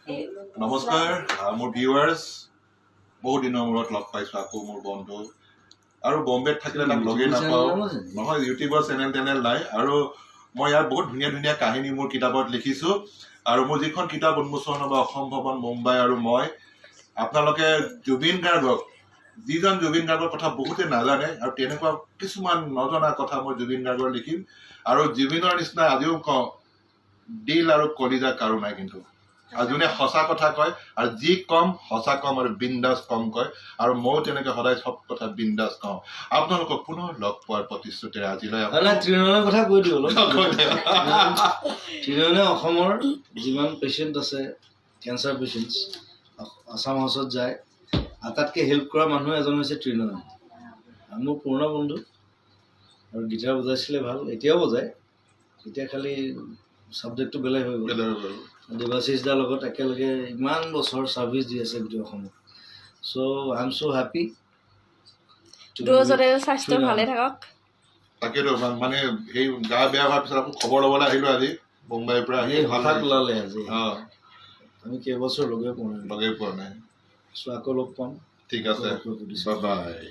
নমস্কাৰ মোৰ ভিউৱাৰ্ছ। বহুত দিনৰ মূৰত লগ পাইছোঁ আকৌ মোৰ বন্ধু। আৰু বম্বেত থাকিলে তাক লগেই নাপাওঁ। নহয়, ইউটিউবৰ চেনেল টেনেল নাই। আৰু মই ইয়াৰ বহুত ধুনীয়া ধুনীয়া কাহিনী মোৰ কিতাপত লিখিছোঁ। আৰু মোৰ যিখন কিতাপ উন্মোচন হ'ব, অসম ভৱন মুম্বাই। আৰু মই আপোনালোকে জুবিন গাৰ্গক, যিজন জুবিন গাৰ্গৰ কথা বহুতে নাজানে, আৰু তেনেকুৱা কিছুমান নজনা কথা মই জুবিন গাৰ্গৰ লিখিম। আৰু জুবিনৰ নিচিনা, আজিও কওঁ, দিল আৰু কলিজা কাৰো নাই কিন্তু। আৰু যোনে সঁচা কথা কয়, আৰু যি কম সঁচা কম আৰু বিন্দাছ কম কয়, আৰু ময়ো তেনেকে সদায় চব কথা বিন্দাছ কওঁ। আপোনালোকক পুনৰ লগ পোৱাৰ প্ৰতিশ্ৰুতিৰে আজিলৈ নাই, ত্ৰিনয়নৰ কথা কৈ দিওঁ অলপ। কৈ দে। ত্ৰিনয়নে অসমৰ যিমান পেচেণ্ট আছে, কেঞ্চাৰ পেচেণ্টছ, আছাম হাউচত যায়, আটাইতকৈ হেল্প কৰা মানুহ এজন হৈছে ত্ৰিনয়ন। আৰু মোৰ পুৰণা বন্ধু আৰু গীটাৰ বজাইছিলে ভাল, এতিয়াও বজায়। এতিয়া খালি ছাবজেক্টটো বেলেগ হৈ গ'ল। দেৱাশিষ দাৰ লগত একেলগে ইমান বছৰ ছাৰ্ভিচ দি আছে গোটেই অসমত। So I am so happy. দুয়োজনে স্বাস্থ্য ভালে থাকক। তাকেতো, মানে সেই গা বেয়া হোৱাৰ পিছত আকৌ খবৰ ল'বলৈ আহিলো আজি মুম্বাইৰ পৰা আহি। এই হঠাৎ ওলালে আজি। আমি কেইবছৰ লগে পোৱা নাই। লগেই পোৱা নাই। চ' আকৌ লগ পাম। ঠিক আছে। আকৌ লগ পাতিছোঁ। বাই।